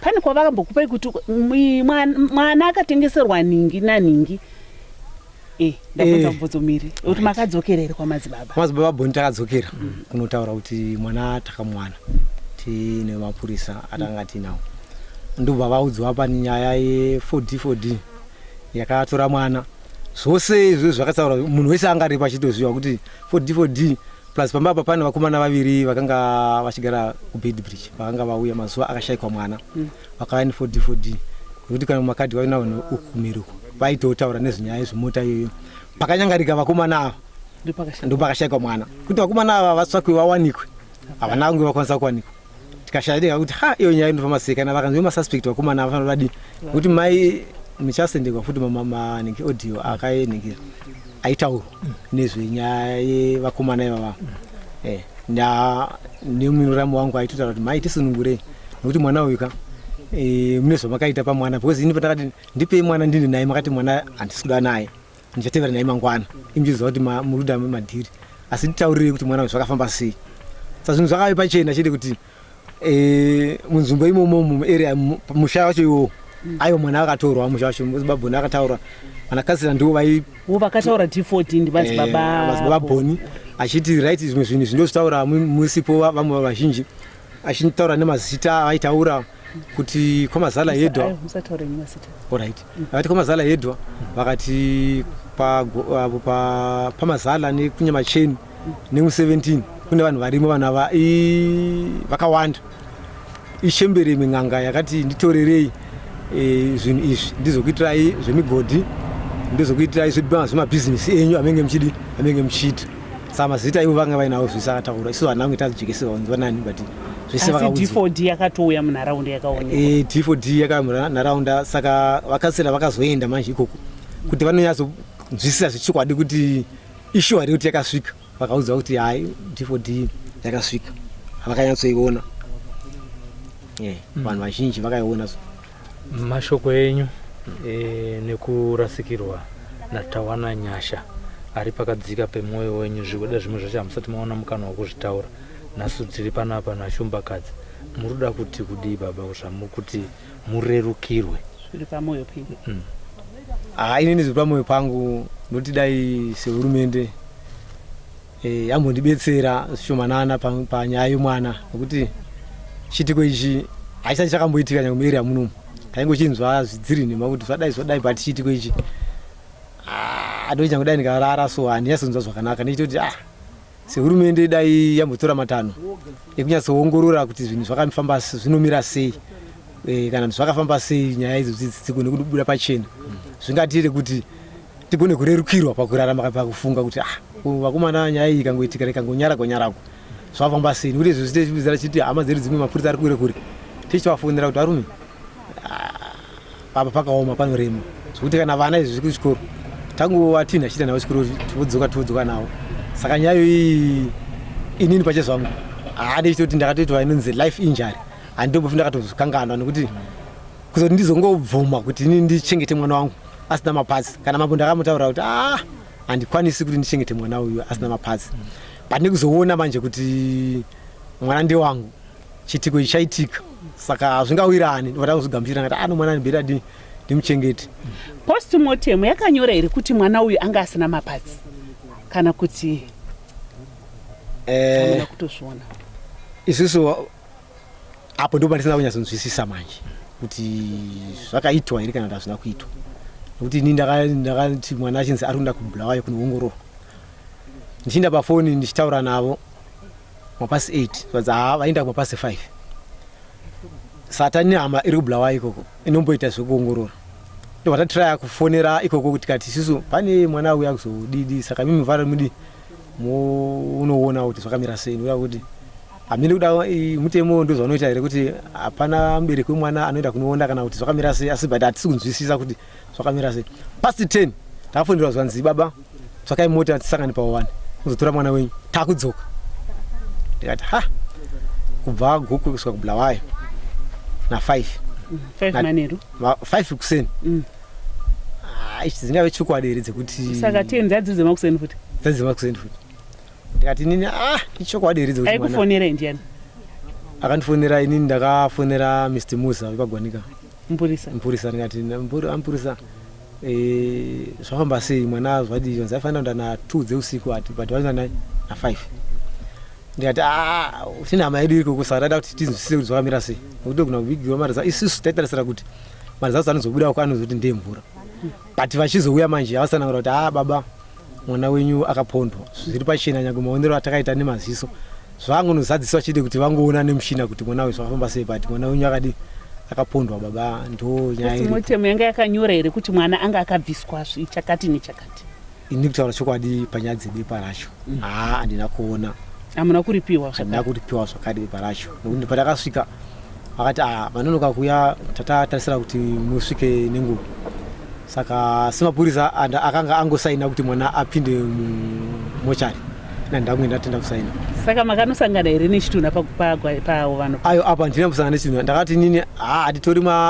pane kwavakambokupai kuti mwana akatengeserwa ningi naningi Eh, ndabvunza eh. mubvunzo miri kuti makadzokera here kwamadzibaba kwamadzibaba boni takadzokera kunotaura kuti mwana takamuwana tine mapurisa atanga tinawo ndobva vaudzwa pane nyaya ye 4d 4d yakatora mwana zvose izvo zvakataura munhu wese anga aripo achitoziva kuti 4d 4d plus pamba apa pane vakomana vaviri vakanga vachigara kuBeitbridge vakanga vauya mazuva akashaikwa mwana mm. vakauya ne 4d 4d nekuti kana mumakadhi vaiona vanhu uku kumiri uku vaitotaura nezvenyaya yezvemota iyoyo pakanyangarika vakomana ava ndopakashaikwa mwana kuti vakomana ava vatsvakwe vawanikwe havana kunge vakwanisa kuwanikwa tikashaya tega kuti ha iyo nyaya inofamba sei kana vakanzwe masuspect vakomana vafanira vadii nekuti mai muchasendekwa futi manhingi audio akaenhingira aitaurwa nezvenyaya yevakomana ivava eh, nemuramu wangu aitotaura kuti mai tisunungurei nekuti mwana uyu ka eh, mune zvamakaita pamwana because ini pandakati ndipei mwana ndinde naye makati mwana handisi kuda naye ndichatevera naye mangwana imuchiziva kuti muri kuda madhiri asi nditaurirei kuti mwana uyu zvakafamba sei sa zvinhu zvakave pachena chete kuti eh, munzvimbo imomo muarea musha wacho iwowo Aiwa, mwana akatorwa musha wacho babhoni akataura, vanakasira ndivo vai Wo vakataura D4D ndimadzibaba. Madzibaba Bhoni achiti right, zvimwe zvinhu zvindozvitaura musipo vamwe vazhinji, achitaura nemazita aitaura kuti kwamazala yedwa. Musataure mazita. Alright, vakati kwamazala yedwa, vakati apo pamazala nekunyamacheni nemu17 kune vanhu varimo, vanhu ava vakawanda, ishembere min'anga yakati nditorerei zvinhu izvi, ndizokuitirai zvemigodhi, ndizokuitirai zvemabhizinesi enyu amenge muchidi, amenge muchiita. Saka mazita ivo vanga vainawo zvese akataura, isu handina kunge tazijekesera kunzi vanani, but zvese Asi vakaudzwa. D4D yakatouya munharaunda, yakaonekwa. D4D yakauya munharaunda, saka vakasira vakazoenda manje ikoko kuti vanonyatsonzwisisa zvechokwadi kuti ishuwa here kuti yakasvika. Vakaudzwa kuti hai, D4D yakasvika, vakanyatsoiona. Vanhu vazhinji vakaiona. Mashoko enyu nekurasikirwa naTawana Nyasha ari pakadzika pemwoyo wenyu, zvikuda zvimwe zvacho hamusati maona mukana wekuzvitaura. Nhasi tiri panapa naShumbakadzi, muri kuda kuti kudii baba, zvamukuti murerukirwe? Zviri pamwoyo penyu. Ha, inini zviri pamwoyo pangu ndoti dai sehurumende yambondibetsera zvishomanana panyaya yemwana, nekuti chiitiko ichi hachisati chakamboitika nyange muarea munomu. Taingochinzwa zvidziri nhema kuti zvadai zvadai, but chiitiko ichi, ah, ndoti nyange dai ndikarara so handinyatsonzwa zvakanaka, ndichitoti ah, sehurumende dai yambotora matanho ekunyatsoongorora kuti zvinhu zvakafamba zvinomira sei, kana kuti zvakafamba sei, nyaya idzo dzigone kubuda pachena, zvingatiite kuti tigone kurerukirwa pakurarama, pakufunga kuti ah, vakomana, nyaya iyi ikangoitika ikangonyaragwa nyaragwa, zvafamba sei? Nekuti izvo zvitezvizira chiti hama dzedu dzimwe, mapurisa ari kure kure, tichitovafonera kuti varume, ah, apa pakaoma, panorema zvokuti kana vana izvi zviri kuchikoro tangovatinha chiita navo chikoro, tivodzoka tivodzoka navo. Saka nyaya iyi inini pachezvangu handichitoti ndakatoitwa inonzi life injury, handitombofi ndakatozokanganwa, nekuti kuzoti ndizongobvuma kuti inini ndichengete mwana wangu asina maparts, kana mambo ndakamutaura kuti ah, handikwanisi kuti ndichengete mwana uyu asina maparts, but nekuzoona manje kuti mwana ndewangu, chiitiko ichi chaitika, saka hazvingawirani, ndobva kuzvigamuchira ngati ano mwana ndibhera ndimuchengete. Postmortem yakanyora here kuti mwana uyu anga asina maparts, kana kuti hamuna kutozviona? Isusu apo ndo pandisina kunyatsonzwisisa manje kuti zvakaitwa here kana kuti hazvina kuitwa, nekuti ini ndakati mwana achinzi ari kuenda kuBulawayo kunoongororwa, ndichienda pafoni ndichitaura navo mapasi 8, zvanzi haa, vaenda kumapasi 5. Saka tine hama iri kuBulawayo ikoko inomboita zvekuongorora, ndobva tatiraya kufonera ikoko tikati isusu pane mwana auya kuzodidi, saka mimi mufara mudi munoona kuti zvakamira sei, nekuda kuti hamene kuda mutemo ndozvaunoita here kuti hapana mubereki wemwana anoenda kunoona kana kuti zvakamira sei, asi but hatisi kunzwisisa kuti zvakamira sei. Past 10 takafonerwa zvanzi baba, tsvakai mota tisangane pa1 kuzotora mwana wenyu, takudzoka. Ndikati ha, kubva Gokwe kusvika kuBulawayo na5. 5 manheru? 5 kuseni. Ah, ichi dzingave chokwadi here dzekuti Saka 10 dzadziri dzemakuseni futi? Dzadzi dzemakuseni futi. Ndikati inini ah, ichokwadi here dzekuti mwana Aikufonera ndiani? Akandifonera inini ndakafonera Mr Musa wepagwanika. Mupurisa? Mupurisa. Ndikati amupurisa, zvafamba sei, mwana zvadii? Vanzi aifanira kuenda na2 dzeusiku ati, but vaenda na5. Ndikati ah, tine hama yedu ikoko, saka taida kuti tinzwisise kuti zvakamira sei, nekuti togona kuvigirwa maresults. Isusu taitarisira kuti maresults anozobuda uko anozoti ndemvura, but vachizouya manje avasanangura kuti ah, baba, mwana wenyu akapondwa, zviri pachena, nyange maonero atakaita nemaziso zvangonozadziswa chete kuti vangoona nemushina kuti mwana uyu zvakafamba sei, but mwana wenyu akadi akapondwa baba, ndo nyaya iripo. Postmortem yanga yakanyora here kuti mwana anga akabviswa chakati nechakati? Ini kutaura chokwadi, panyaya dzebepa racho, haa, handina kuona. Hamuna kuripiwa? Handina kuripiwa zvakare bepa racho, nekuti patakasvika vakati a vanonoka kuya, tatatarisira kuti musvike nenguva, saka semapurisa akanga angosaina kuti mwana apinde mumochari, nandange ndatenda kusaina. Saka makanosangana here nechitunha paavo vanhu? Ayo, apa handina kusangana nechitunha. Ndakati inini ha,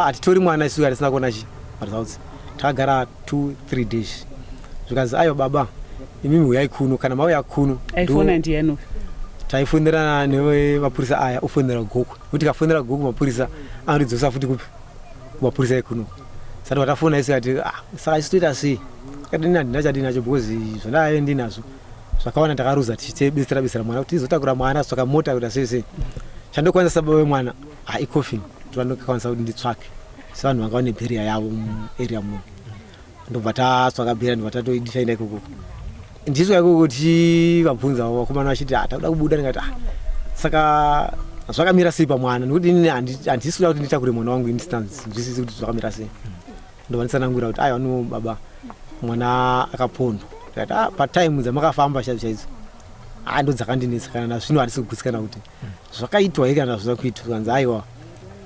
hatitori mwana isusu hatisina kuona chi maresults. Takagara 2 3 days, zvikanzi aiwa baba, imimi huyai kuno, kana mauya kuno Aifona ndiani uyu? Taifonerana nevapurisa aya, ofonera Gokwe, kuti tikafonera Gokwe mapurisa anotidzosa futi kupi? Kumapurisa ekuno sati watafona isi kati ah, saka isu toita sei? Kati ini handina chandinacho because zvandaive ndinazvo zvakawanda ndakaruza tichibetsera betsera mwana kuti tizotakura mwana tsvaka mota kuita sei sei. Chandokwanisa sababa vemwana ah, icoffin ndokwanisa kuti nditsvake sevanhu vanga vane bheria yavo muarea muno. Ndobva tatsvaka bheria, ndobva tatoidisaenda ikoko. Ndisvika ikoko tichivabvunza vakomana vachiti ah, takuda kubuda. Ndikati ah, saka zvakamira sei pamwana? Nekuti inini handisi kuda kuti nditakure mwana wangu instance nzwisisi kuti zvakamira sei. Ndobva nditsanangura kuti aiwa no baba, mwana akapondwa. Ndikati ah, patime dzamakafamba chaidzo chaidzo ah, ndo dzakandinetsa kana nazvino handisi kugutsikana kuti zvakaitwa here kana zvina kuitwa. Zvikanzi aiwa,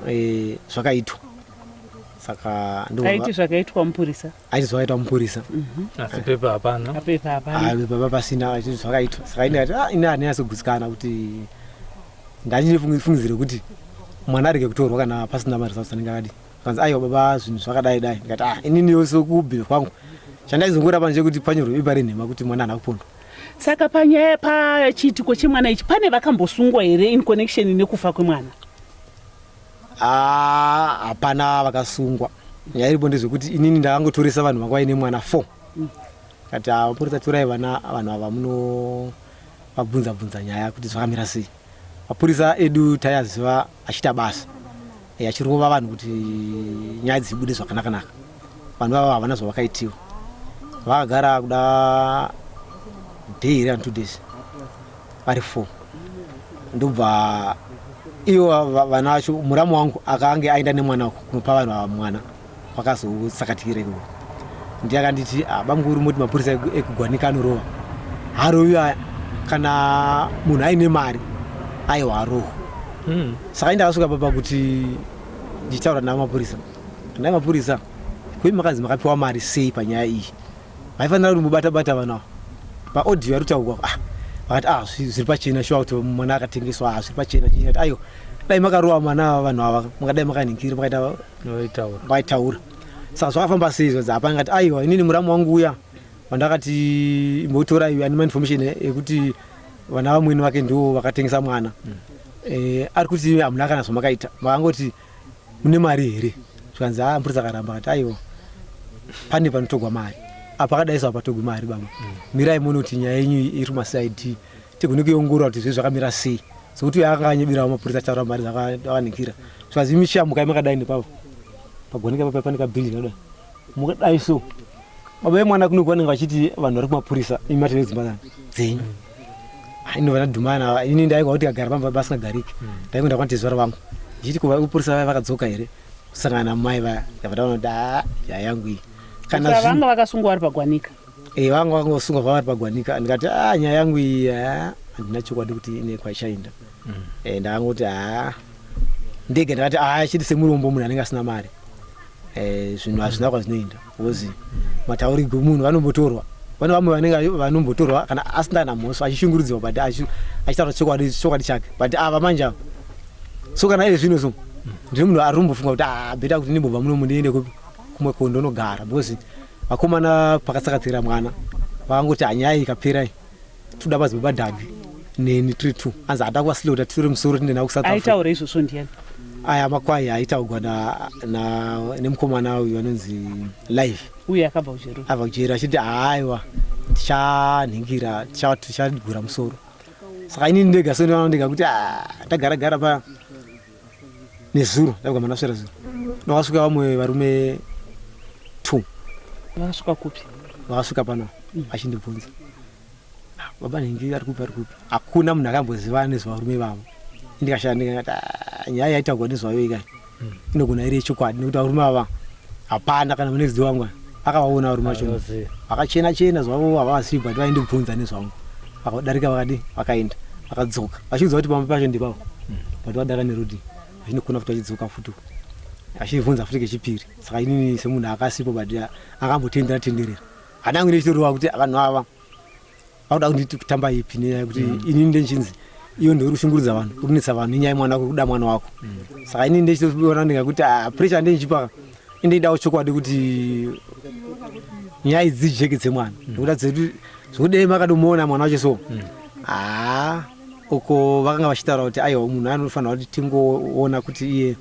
eh, zvakaitwa. Saka aiti zvakaitwa mupurisa. Aiti zvakaitwa mupurisa. Asi pepa hapana. Pepa hapana. Ah, pepa pasina, aiti zvakaitwa. Saka ini ndikati ah, ini handinatsi kugutsikana kuti ndachine fungidziro kuti mwana arege kutorwa kana pasina maresults anenge akadi. Kanzi aiwa baba, zvinhu zvakadai dai. Ndikati ah, inini sekubhira kwangu chandaizongorapa ndechekuti panyorwe bepa renhema kuti mwana haana kupondwa. Saka panyaya pachiitiko chemwana ichi pane vakambosungwa here in connection nekufa kwemwana? Ah, hapana vakasungwa. Nyaya iripo ndezvekuti inini ndakangotoresa vanhu vanga vaine mwana 4. Kati ah, mapurisa torai vana vanhu ava munovabvunza bvunza nyaya kuti zvakamira sei. Mapurisa edu taiaziva achiita basa achirova vanhu kuti nyaya dzibude zvakanaka-naka. Vanhu vava havana zvavakaitiwa, vakagara kuda day here and 2 days vari 4. Ndobva ivo vana vacho, muramu wangu akange aenda nemwana kunopa vanhu ava mwana kwakazotsakatikira ikoko. Ndiye akanditi ah, bamukuru, moti mapurisa ekuGwanika anorova? Harovi aya, kana munhu aine mari aiwa arohwa. Saka indakasvika papa kuti ndichitaura navo mapurisa, ndai mapurisa koi makanzi makapiwa mari sei panyaya iyi? Maifanira kuti mubata bata vanhu ava paaudio yari kutaurwa. Ah, vakati ah, zviri pachena shuwa kuti mwana akatengeswa. Ah, zviri pachena. Chii? Aiwa, dai makarova mwana ava, vanhu ava mungadai makaningiri makaita vaitaura. Vaitaura. Saka zvakafamba sei izvozvo? Hapana. Ngati aiwa, inini muramu wangu uya wandakati imbotora iwe ane mainformation ekuti vana vamwene vake ndo vakatengesa mwana. Ari kuti hamuna kana zvamakaita, makangoti mune mari here? Zvikanzi a mupurisa akaramba akati aiwa, pane panotogwa mari apa akadai so hapatogwi mari baba. Mirai muone kuti nyaya yenyu iri kumaCID tigone kuiongorora kuti zve zvakamira sei, sokuti uyo akanga anyebirawo mapurisa achitaura mari dzakawanikira. Zvikanzi imi chiamukai makadai nepavo paGwanika papa pane kabhindi kadai mukadai so baba vemwana kuno vanenge vachiti vanhu vari kumapurisa, imi matine dzimba dzenyu. Inova ndadhumana ini ndaigwa kuti kagara pamba pasingagariki. Ndaingoenda kwanditezvara vangu ndichiti kuva kupurisa vaya vakadzoka here kusangana namai vaya. Ndabva ndaona kuti aa, nyaya yangu iyi kana saka vanga vakasungwa vari paGwanika? Eh, vanga vangosungwa vavari paGwanika. Ndikati a nyaya yangu iyi handina chokwadi kuti ine kwaichaenda. Ndakangoti a ndege ndakati a chiti semurombo munhu anenge asina mari, zvinhu hazvina kwazvinoenda because mataurigwe munhu vanombotorwa vane vamwe vanenge vanombotorwa kana asina kana mhosva achishungurudziwa but achitaura chokwadi chokwadi chake. But ava manje ava so kana iye zvino so ndine munhu ari kumbofunga kuti ah, better kuti ndimbobva muno mundiende kupi kumwe kondonogara because vakomana pakatsakatsira mwana vakangoti hanyaya ikapera iyi toda madzibaba Dhagi neni tiri two. Anzi hada kuvaslota titore musoro tiende navo kuSouth Africa. Aitaura izvozvo ndiani? Aya makwai aitaurwa nemukomana uyu anonzi Live. Uye akabva kujeri? Abva kujeri achiti haiwa, tichanhingira tichagura musoro. Saka inini ndega so ndinoona ndega kuti ah, ndagara gara pa nezuro ndabva manaswera zuro ndakasvika vamwe varume two. Vakasvika kupi? Vakasvika pano vachindibvunza, "Ah, baba nhingi ari kupi, ari kupi?" Hakuna munhu akamboziva nezvevarume vavo. Ndikashaya ndikati "Ah, nyaya yaitaurwa nezvayo ikai inogona iri yechokwadi nekuti varume ava hapana kana munext door wangu akavaona varume vacho." Vanoziva. Vakachena chena zvavo havasivi but vaindibvunza nezvangu. Vakadarika vakadi vakaenda vakadzoka vachiudza kuti pamba pacho ndipavo but vadarika nerodhi vachinokona futi vachidzoka futi vachibvunza futi kechipiri. Saka inini semunhu akasipo but akambotendera tenderera hanangu nechitorova kuti vanhu ava vakuda kunditi kutamba ipi nenyaya yekuti inini ndechinzi iyo ndouri kushungurudza vanhu, uri kunetsa vanhu nenyaya yemwana wako, kuda mwana wako. Saka inini ndechitoona ndingakuti ah, pressure ndendichipa indeidawo chokwadi kuti nyaya idzi dzijeke dzemwana nekuti dzedu zvekudei makadomuona mwana wacho so haa uko vakanga vachitaura kuti aiwa, munhu anofanira kuti tingoona kuti iye.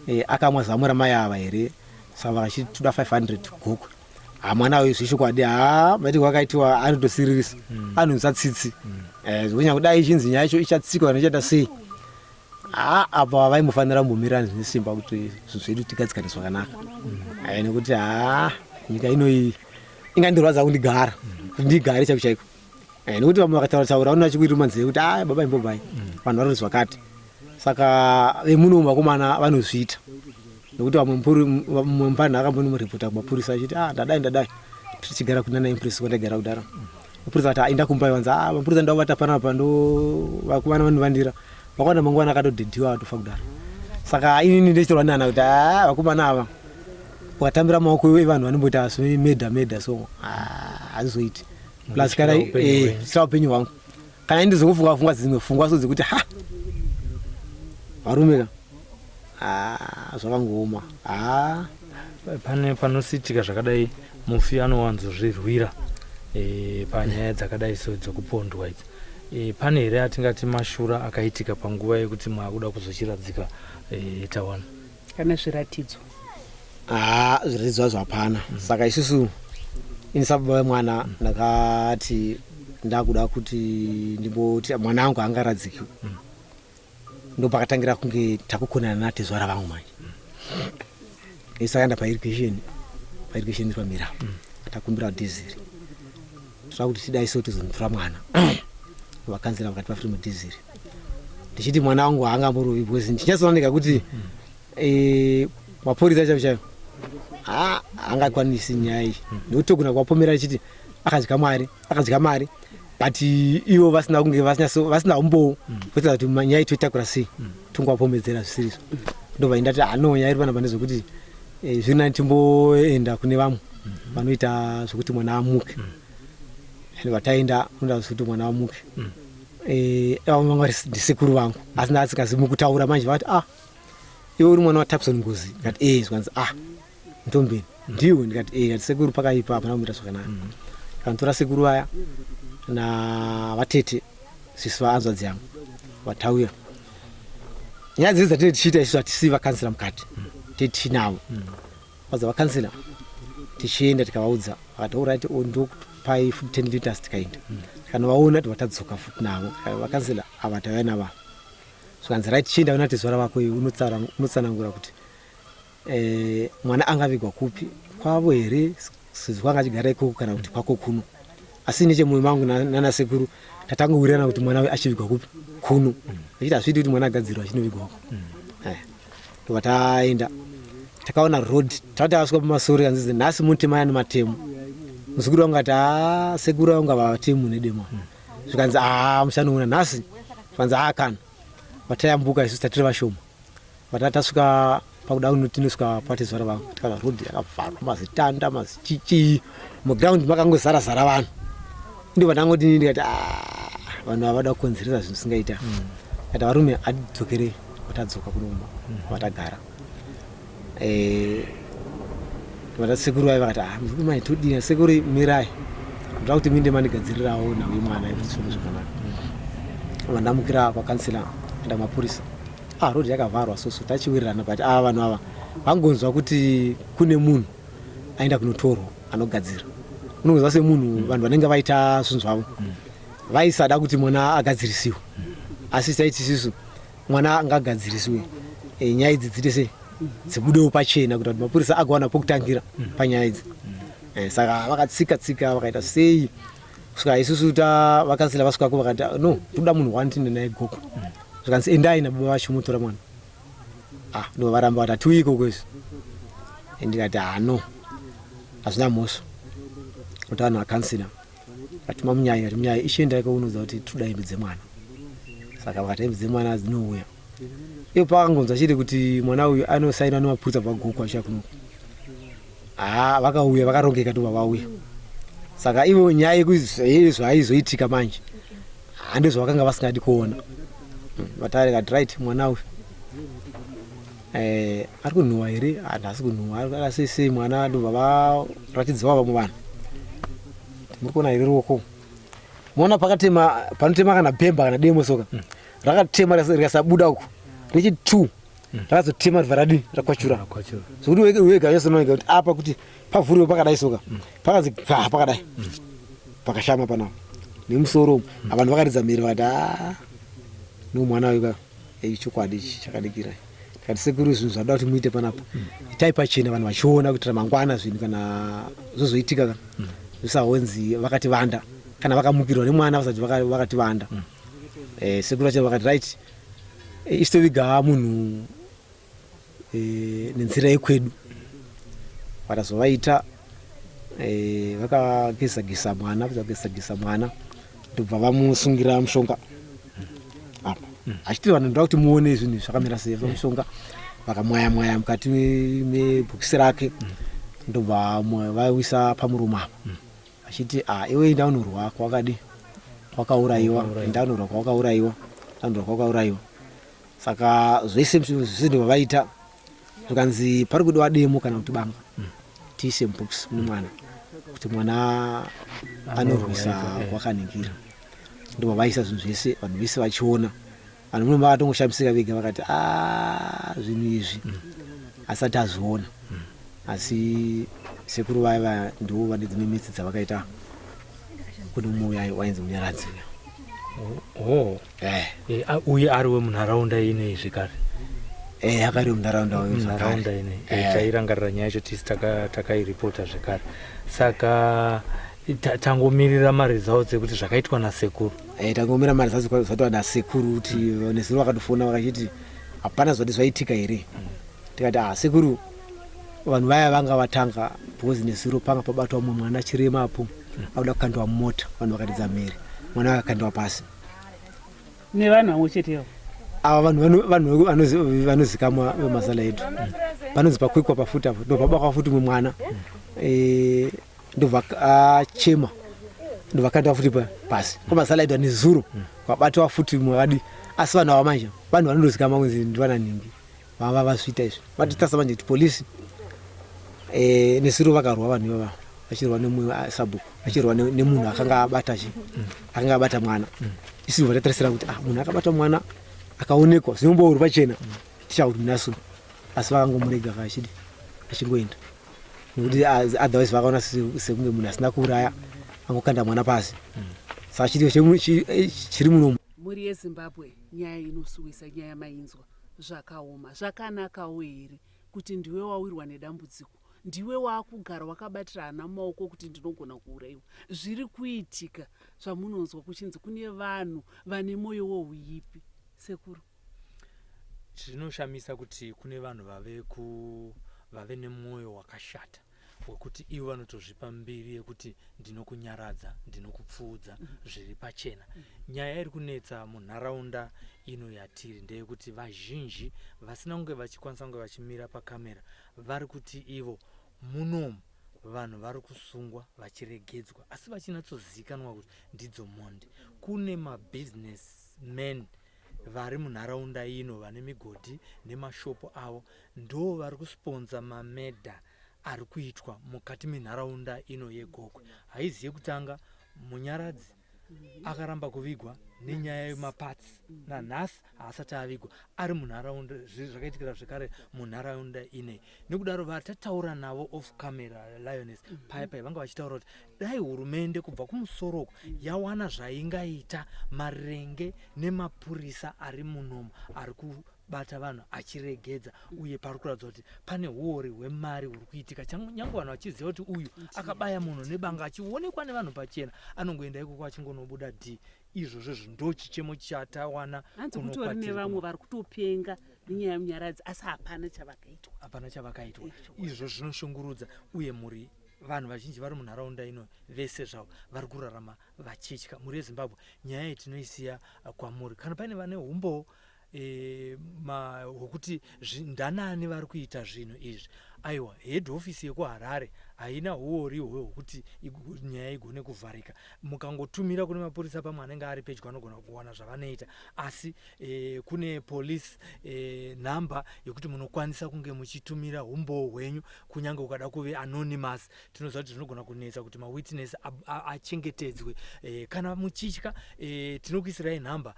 e, akamwa zamu ramai ava here saka vakachitoda 500 gokwe ha mwana uyu zvechokwadi ha maitirwo akaitiwa anotosiririsa mm. anonzwa tsitsi mm. eh, zvokunyanya kudai ichinzi nyaya yacho ichatsikwa kana ichaita sei ha apa vaimbofanira kumbomirana zvine simba kuti zvinhu zvedu tigadzikane zvakanaka mm. eh, nekuti ha nyika inoyi ingandirwadza kundigara kuti ndigare chaiko chaiko eh, nekuti vamwe vakataura taura vanoda chikuituma nzeve kuti a baba imbobai vanhu vanoti zvakati saka vemuno vakomana vanozviita nekuti vamwe mumwe mupfanha akambonimuripota kumapurisa achiti ah ndadai ndadai tichigara kunana impress kwandaigara kudhara mapurisa akati ah inda kumba iwanza ah mapurisa ndakuvata panapa ndo vakomana vanovandira vakawanda mangwana akatodhedhiwa atofa kudhara saka inini ndichitorwa nana kuti ah vakomana ava ukatambira maoko evanhu vanomboita meda meda so ah, hazvizoiti plus kana eh sira upenyu hwangu kana ndizongofunga funga dzimwe fungwa so dzekuti ha varume ka ah, zvakangooma ah. Pane panosiitika zvakadai mufi anowanzozvirwira e, panyaya dzakadai so dzekupondwa idzi e, pane here atingati mashura akaitika panguva yekuti maakuda kuzochiradzika e, tawana kana zviratidzo haa zviratidzo hazvo hapana mm. saka isusu ini sababa vemwana mm. ndakati ndakuda kuti ndimboti mwana wangu angaradzikiwe mm. ndopakatangira kunge takukonana natezvara vangu manje mm. isu takaenda pairrigation pairrigation iri pamira mm. takumbira dhiziri toda kuti tidai so tizonotora mwana vakanzira vakati pafiri mudhiziri ndichiti mwana wangu haangamborovi because ndichinyatsoona ndega kuti mm. eh, mapurisa chaivo chaivo haangakwanisi nyaya iyi mm. nekuti togona kuvapomera achiti akadya mari akadya mari but ivo vasina kunge vasina umbowo mm. kuitira kuti nyaya itoitakura sei mm. tongowapomedzera zvisirizvo ndobva indati ano ah, nyaya iri panapa ndezvekuti eh, zviri nani timboenda kune vamwe mm-hmm. vanoita zvekuti mwana amuke and vataenda unoda zvekuti mwana amuke eh, vamwe vanga vari ndisekuru vangu asi ndaasingazi mukutaura manje vakati ah iwe uri mwana watapson ngozi ndikati ee zvikanzi ah ntombeni ndiwe ndikati ee ati sekuru pakaipa hapana kumira zvakanaka mm. kanditora sekuru vaya navatete sisi vaanzvadzi yangu vatauya nyaya dzese dzatinenge tichiita isusu hatisi vakansela mukati mm. tee tichinavo mm. vaza vakansela tichienda tikavaudza vakati orit oh, ndokupai futi 10 liters tikaenda mm. tikanovaona tivatadzoka futi navo vakansela ava tauya navava zvikanzi right chienda una tezvara vako iwe unotsanangura kuti eh, mwana angavigwa kupi kwavo here sezvo kwanga achigara ikoko kana kuti kwako kuno asi nechemoyo mangu nana sekuru tatangowirirana kuti mwana uyu achivigwa kupi kuno achiti hazviiti kuti mwana agadzirwa achinovigwa uko mm. eh, ndobva taenda takaona road tati asvika pamasoro kanzizi nhasi mutemana nematemo muzukuru wangu ati a ah, sekuru vangu avatemu nedemo mm. zvikanzi aa muchanoona nhasi zvikanzi aa kana vatayambuka isu tatiri vashoma vata tasvika pakuda tinosvika patezvara vangu tikaona road yakavharwa mazitanda mazichichii muground makangozara zara vanhu ndo vandangoti ndikati vanhu ava vada kukonzeresa zvinhu zvisingaita mm. kati varume atidzokerei vatadzoka kunomba mm. vatagara Eh, vana sekuru vaye vakati ah muzukuru mai todii sekuru mirai ndoda kuti minde mandigadzirirawo nhau yemwana yekuti zvifambe zvakanaka vandamukira kwakansela enda mapurisa ah road yakavharwa soso tachiwirirana but ava vanhu ava vangonzwa kuti kune munhu aenda kunotorwa anogadzira unonzwa semunhu vanhu vanenge vaita zvinhu zvavo vaisada kuti mwana agadzirisiwe asi taiti isisu mwana angagadziriswe e, nyaya idzi dziite sei dzibudewo pachena kuita kuti mapurisa agowana pokutangira panyaya idzi e, saka vakatsika tsika vakaita sei kusvika isusu ta vakansela vasvikako vakati no toda munhu one tiende naye goko zvikanzi endai nababa vacho motora mwana ah no varamba vati hatiuyi ikoko izvi ndikati ah no hazvina mhosva kuti vanhu vakansela Atuma munyai akati munyai ichiendai kwaunoudza kuti toda hembe dzemwana saka vakati hembe dzemwana dzinouya ivo pakangonzwa chete kuti mwana uyu anosainwa nemapurisa pagogo achiya kunoku haa vakauya vakarongeka ndobva vauya saka ivo nyaya yezvaaizoitika manje handizvo vasingadi kuona vatare kati right mwana uyu Eh, ari kunhuwa here handasi kunhuwa ari sei mwana ndobva varatidziwa vamwe vanhu muri kuona here ruoko moona pakatema panotema kana bhemba kana demo soka mm. rakatema rikasabuda uku rechi two Rakazotema ribva radii rakwachura. Zvekuti wega yose kuti apa kuti pavhuriwe pakadai soka. Pakanzi ga pakadai. Pakashama panapa. Nemusoro umu. Vanhu vakaridza mhere vakati haa no mwana uyu ka chokwadi ichi chakadikira. Tikati sekuru zvinhu zvada kuti muite panapa. Itai pachena vanhu vachiona kuitira mangwana zvinhu kana zvozoitika ka. Zvisahonzi vakati vanda kana vakamukirwa nemwana vasati vakati vanda. Sekuru vacho vakati right isu toviga munhu nenzira yekwedu. Vakazovaita vakageza geza mwana, vakageza geza mwana ndobva vamusungira mushonga apa. Achiti vanhu ndoda kuti muone zvinhu zvakamira sei mushonga vakamwaya mwaya mukati mebhokisi rake ndobva vauisa pamuromo apa. Achiti ah iwe enda unorwa kwakadi kwakauraiwa enda unorwa kwakauraiwa enda unorwa kwakauraiwa. Saka zvese zvese ndobva vaita zvikanzi pari kudiwa demo kana kuti banga tiise mubhokisi mune mwana kuti mwana anorwisa kwakaningira. Ndobva vaisa zvinhu zvese vanhu vese vachiona. Vanhu muno vakatongoshamisika vega vakati ah zvinhu izvi asati azviona. Asi sekuru vaya vaya ndivo vane dzimwe mitsi dzavakaita kune mumwe uya wainzi Munyaradzi uya. Oh. Uye ari wemunharaunda inei zvekare? Akari wemunharaunda uyu zvakare. Munharaunda inei. Tairangarira nyaya yacho tisi takairipota zvekare. Saka tangomirira maresults ekuti zvakaitwa nasekuru. Tangomira maresults zvakaitwa nasekuru kuti nezuro vakatofona vakachiti hapana zvati zvaitika here. Tikati ah sekuru vanhu vaya vanga vatanga because nezuro panga pabatwa mumwe mwana chirema apo akuda kukandwa mumota vanhu vakaridza mhere mwana akakandwa pasi. Nevanhu vamwe chete ivo. Ava vanhu vanhu vanozikamwa vemazala edu. Panonzi pakwikwa pafuti apo ndobva futi mumwe mwana. Ndobva achema ndobva kandwa futi pasi. Kwamazala edu nezuro kwabatwa futi mumwe akadi asi vanhu ava manje vanhu vanotozikamwa kunzi ndivana nhingi. Vava vazviita izvi vatitasa manje kuti polisi nesuro vakarwa vanhu ivava vachirwa nemumwe sabhuku vachirwa nemunhu akanga abata chi akanga abata mwana. Isu vatatarisa kuti ah munhu akabata mwana akaonekwa zvinombouri pachena tichakuti munasu asi vakangomurega kachidi achingoenda nekuti otherwise vakaona sekunge munhu asina kuuraya angokanda mwana pasi. Saka chiri chiri munomu. Mhuri yeZimbabwe nyaya inosuwisa nyaya mainzwa zvakaoma. Zvakanakawo here kuti ndiwe wawirwa nedambudziko ndiwe waakugara wakabatira hana mumaoko kuti ndinogona kuuraiwa? Zviri kuitika zvamunonzwa kuchinzi kune vanhu vane moyo wouipi. Sekuru. Zvinoshamisa kuti kune vanhu vave nemwoyo wakashata wekuti ivo vanotozvipa mbiri yekuti ndinokunyaradza, ndinokupfuudza zviri pachena. Nyaya iri kunetsa munharaunda ino yatiri ndeyekuti vazhinji vasina kunge vachikwanisa kunge vachimira pakamera vari kuti ivo munomu vanhu vari kusungwa vachiregedzwa asi vachinatsozikanwa kuti ndidzo mhondi. Kune mabusinessmen vari munharaunda ino vane migodhi nemashopu avo ndo vari kusponza mamedha ari kuitwa mukati menharaunda ino yeGokwe. Haizi yekutanga, Munyaradzi akaramba kuvigwa nenyaya yemapatsi nanhasi haasati avigwa ari munharaunda zvakaitikira zvekare munharaunda inei. Nekudaro vatataura navo off camera Lioness paya paya vanga vachitaura kuti dai hurumende kubva kumusoro uko yawana zvaingaita maringe nemapurisa ari munomu ari kubata vanhu achiregedza uye pari kuratidza kuti pane huori hwemari huri kuitika nyange vanhu vachiziva kuti uyu akabaya munhu nebanga achionekwa nevanhu pachena anongoenda ikoko achingonobuda d izvozvo izvo ndo chichemo chatawana. Hanzi kutori nevamwe vari kutopenga nenyaya yemunyaradzi asi hapana chavakaitwa. Hapana chavakaitwa. Izvo zvinoshungurudza uye mhuri vanhu vazhinji vari munharaunda ino vese zvavo vari kurarama vachitya. Mhuri yeZimbabwe nyaya iyi tinoisiya kwamuri. Kana paine vane humbowo hwekuti ndanani vari kuita zvinhu izvi. Aiwa, head office yekuHarare haina huori hwekuti nyaya igone kuvharika. Mukangotumira kune mapurisa pamwe anenge ari pedyo anogona kuwana zvavanoita, asi kune police number yekuti munokwanisa kunge muchitumira umboo hwenyu, kunyange ukada kuve anonymous. Tinoziva kuti zvinogona kunetsa kuti mawitness achengetedzwe. Kana muchitya, tinokuisirai nhamba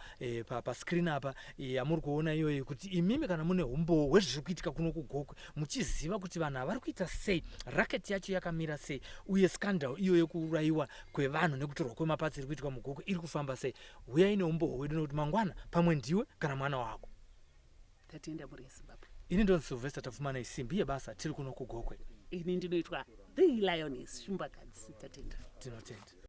pascreen apa yamuri kuona iyoyo, kuti imimi kana mune umboo hwezviri kuitika kuno kuGokwe, muchiziva kuti vanhu havari kuita sei, racket yacho yakamira sei, uye scandal iyo yekuurayiwa kwevanhu nekutorwa kwemaparts iri kuitwa muGokwe iri kufamba sei, uyai neumboo hwedu, nekuti mangwana pamwe ndiwe kana mwana wako. Tatenda, mhuri yeZimbabwe. Ini ndonzi Sylvester Tapfumanei, simbi yebasa. Tiri kuno kuGokwe. Ini ndinoitwa The Lioness, Shumbagadzi. Tatenda. Tinotenda.